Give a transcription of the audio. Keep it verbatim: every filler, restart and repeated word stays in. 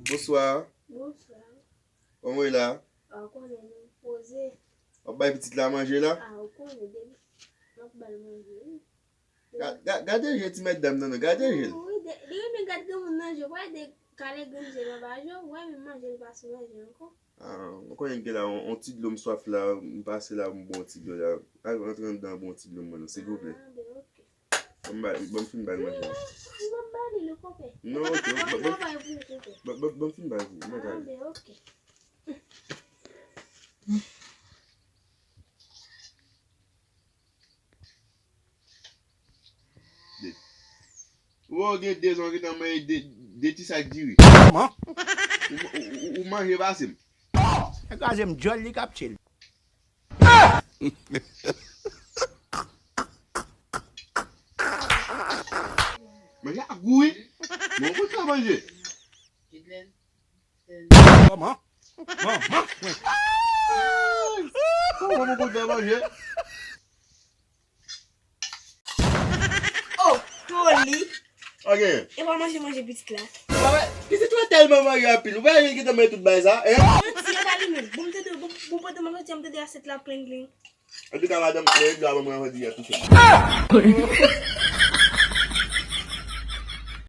Bonswa. Bonswa. Kòman w ye la? A, ou konnen, nou poze. W ap bay pitit la manje la? A, ou konnen, depi m ap ba l manje, wi. Ga- ga- Gade je ti medam nan, non, gade je l. Wi, de- li renmen gad granmoun nan je, w wè de kale grenn je nan ba je, w wè menm manje, li pa sou manje ankò. A, ou konnen gen la, on, on ti dlo m swaf la, m pase la, m bon ti dlo la. Al rantre anndan, bon ti dlo m ban nou, silvouplè. A, ben, oke. Ban m ba- ban m fin ba l manje. Non, m ap ba li, le konpè. Non, oke, ban- ban- ban- ban- ban m fin ba l pou ou, mwen gade. A, ben, oke. Ou wè w gen de zon gentan manje de, de ti sak diri. Kòman? Ou, ou, ou, ou manje pase m. Kraze m djòl li k ap tchil. Manje a gou wi. Mwen konn sa manje. Kòman? Kòman? Mwen. Kòman mwen konn sa manje? Oh, Toli. Ok. E pa manje manje pitit la. Papa, pitit la tèlman manje anpil. Ou pa wè li gentan manje tout bagay sa, hein? Manti, e pa li menm. Bon, m tande, bon, bon, pandan m ap soti a, m tande asyèt la plen, plen. Antouka, madanm, lè yo di avan mwen, anvan di a touche.